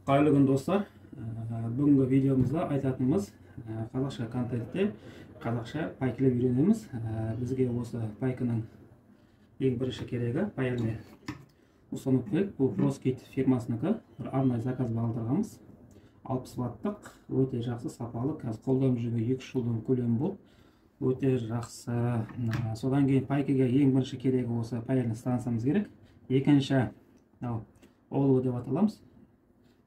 Қайырлы күн, достар. Бүгінгі видеомызда айтатынымыз қазақша контентте қазақша пайкілеп үйренеміз. Бізге осы пайкінің ең бірінші керегі паяльный установка керек. Бұл Froskit фирмасынікі. Бір арнайы заказ алдырғанбыз. 60 ваттық, өте жақсы, сапалы. Қазір қолданып жүрген 2-3 жылдың көлемі болды. Өте жақсы. Содан кейін пайкіге ең бірінші керегі осы паяльный станциямыз керек. Екінші, мынау олово деп аталамыз.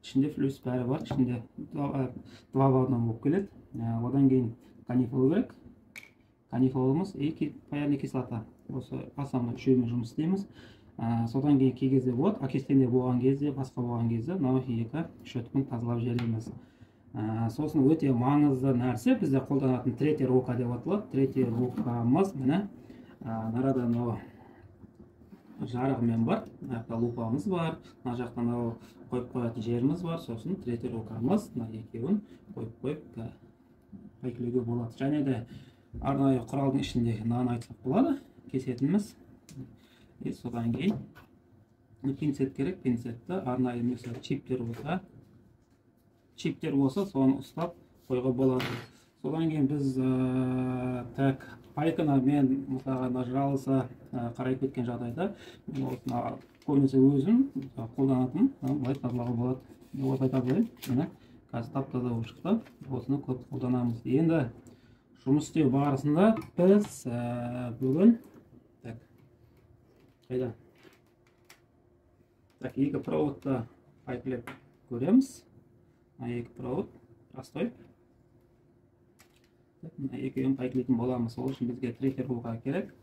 Ішінде флюс бәрі бар, ішінде 2 в 1 болып келеді. Одан кейін канифол керек. Канифолымыз и паяльный кислота. Осы основной үшеуімен жұмыс істейміз. Содан кейін кей кезде болады, окисление болған кезде, басқа болған кезде мынау екі щетканы тазалап жібереміз. Сосын өте маңызды нәрсе бізде қолданатын третья рука деп аталады. Третья рукамыз міне нарада мынау жарығымен бар, мына жақта лупамыз бар, мына жақта мынау қойып қоятын жеріміз бар. Сосын третья рукамыз, мына екеуін қойып қойып пайкілеуге болады. Және де арнайы құралдың ішінде мынаны айтсақ болады, кесетініміз. И содан кейін пинцет керек. Пинцетті арнайы мысалы чиптер болса, соны ұстап қоюға болады. Содан кейін біз так пайканы мен мысалға мына жалса қарайып кеткен жағдайда мен осыны көбінесе өзім қолданатын, былай тазалауға болады. Осылай тазалаймын. Міне қазір тап-таза болып шықты. Осыны көп қолданамыз. Енді жұмыс істеу барысында біз бүгін так қайда? Так, екі проводты пайкілеп көреміз. Мына екі провод простой. Мына екеуін пайкілейтін боламыз. Ол үшін бізге третья рука керек.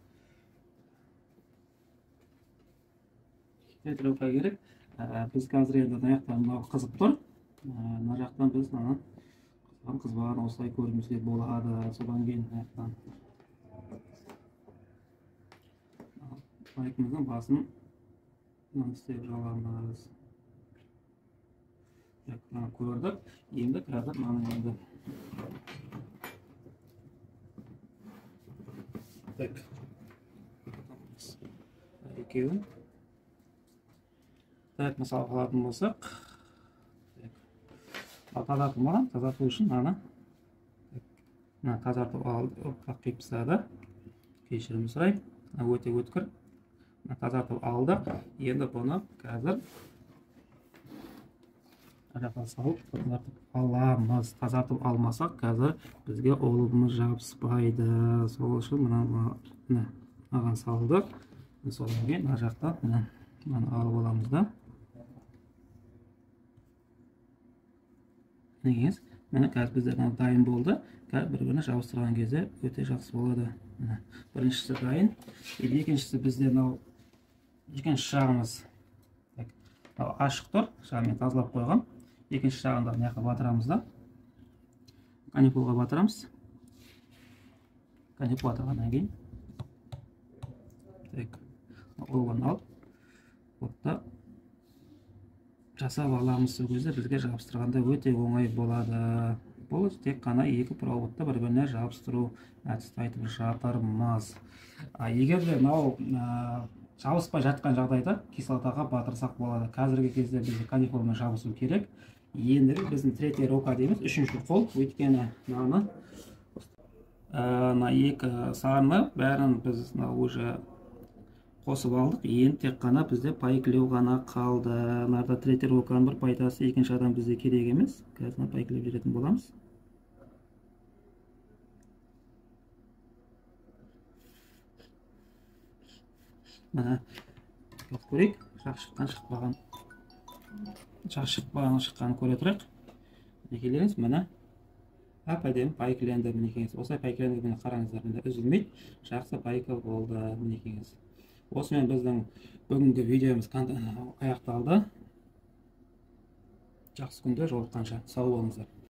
Третья рука керек. Біз қазір енді мына жақтан мынау қызып тұр. Мына жақтан біз мынаны қызған қызбаған осылай көруімізге болады. Содан кейін мына жақтан пайкіміздің басын мынаны істеп жаламыз. Так, мынаны көрдік. Енді қазір мынаны енді так, екеуін. Так, мысалға алатын болсақ, тазартылмаған, тазарту үшін мынаны мына тазартып алып қиып тастады. Кешірім сұраймын, өте өткір. Тазартып алдық. Енді бұны қазір жаққа салып тазартып аламыз. Тазартып алмасақ қазір бізге олыбымыз жабыспайды. Сол үшін мына мынаған салдық. Содан кейін мына жақта мынаны алып аламыз да. Мінекейіңіз, міне қазір бізде мынау дайын болды. Қазір бір-біріне жабыстырған кезде өте жақсы болады. Міне біріншісі дайын. Екіншісі бізде мынау екінші жағымыз ашық тұр. Жағын мен тазалап қойғам. Екінші жағын да мына жаққа батырамыз да. Канифолға батырамыз. Канифол батырғаннан кейін так, олығын алып отта жасап аламыз. Сол кезде бізге жабыстырғанда өте оңай болады. Бұл тек қана екі проводты бір-біріне жабыстыру әдісін айтып жатырмыз. Егер де мынау жабыспай жатқан жағдайда кислотаға батырсақ болады. Қазіргі кезде бізге канифолмен жабысу керек. Енді біздің третья рука дейміз, үшінші қол. Өйткені мынаны мына екі сарыны бәрін біз мына уже қосып алдық. Енді тек қана бізде пайкілеу ғана қалды. Мынада третья руканың бір пайдасы, екінші адам бізге керек емес. Қазір мына пайкілеп жүретін боламыз. Мына көрейік, жақ шыққан шықпаған, жақ шықпаған шыққанын көре тұрайық. Мінекейлеріңіз, міне әп-әдемі пайкіленді. Мінекейіңіз, осылай пайкіленді. Міне қараңыздар, міне үзілмейді, жақсы пайка болды. Мінекейіңіз, осымен біздің бүгінгі видеомыз аяқталды. Жақсы күнде жолыққанша, сау болыңыздар.